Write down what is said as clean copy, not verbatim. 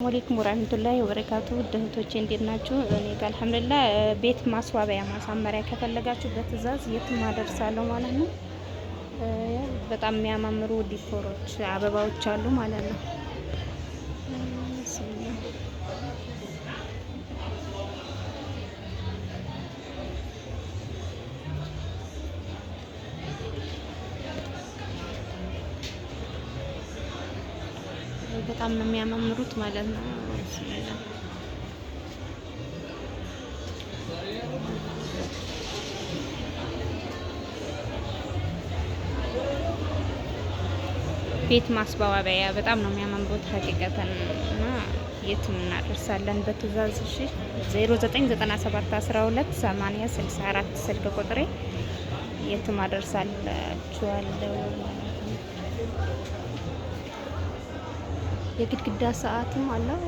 አለይኩም ወራህመቱላሂ ወበረካቱ እህቶቼ እንዴት ናችሁ? እኔ ጋር አልሐምዱሊላህ። ቤት ማስዋቢያ ማሳመሪያ ከፈለጋችሁ በትዕዛዝ የትም አደርሳለሁ ማለት ነው። በጣም የሚያማምሩ decor ኦች አበባዎች አሉ ማለት ነው። በጣም ነው የሚያማምሩት ማለት ነው። ቤት ማስዋቢያ በጣም ነው የሚያማምሩት ሀቂቀተን እና የትም እናደርሳለን በትዕዛዝ። እሺ 0997 12 80 64 ስልክ ቁጥሬ የትም አደርሳላችኋለሁ ማለት ነው። የግድግዳ ሰዓትም አለው።